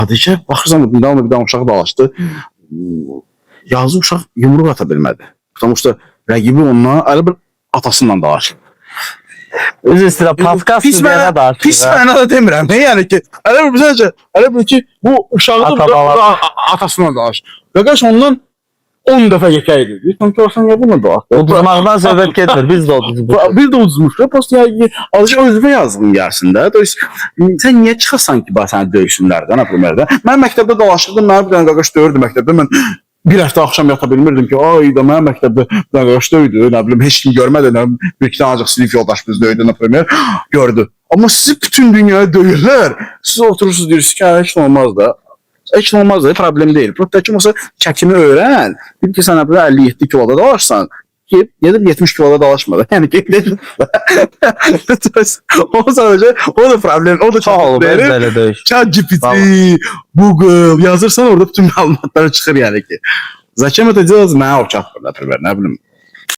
Sadəcə baxırsan, bir dənə bir dənə uşaq dalaşdı. Yazıq uşaq yumruq ata bilmədi. Потому что rəqibi ondan elə bir atasıyla dalaşdı. Üzr istəyirəm, podcast Pis deyənə mənə, danışır. pis mənada demirəm. Ne yəni ki, elə bir sadəcə, elə bir ki, bu uşağı da Ata bala. atasıyla dalaş. Qaqaş ondan 10 dəfə yekə idi. Deyirsən ki, sən niyə bununla dalaşdın? Uduzmaqdan söhbət getmir. Biz də uduzmuşuq. Bir də uduzmuş. Prosta yəni azıcıq özünə yazığın gəlsin də. То есть sən niyə çıxasan ki, bax səni döysünlər də, например də. Mən məktəbdə dalaşırdım, mənə bir dənə qaqaş döyürdü məktəbdə. Mən bir həftə axşam yata bilmirdim ki, ay da mənə məktəbdə bir dənə qaqaş döydü, nə bilim heç kim görmədi, nə bilim, bir iki dənə ancaq sinif yoldaşımız döydü, например, gördü. Amma sizi bütün dünyaya döyürlər. Siz oturursunuz deyirsiniz ki, "Hə, heç nə olmaz da. Heç nə olmaz da, problem deyil. Prosta kim olsa çəkini öyrən. Bil ki, sən например 57 kiloda dalaşsan, ki, gedib 70 kiloda dalaşma da. Yəni ki, o sadəcə o da problem, o da Çox olub deyil. belə döyüş. ChatGPT, Google yazırsan orada bütün məlumatlar çıxır yəni ki. Зачем это делать? Mənə o çatmır, например, nə bilim.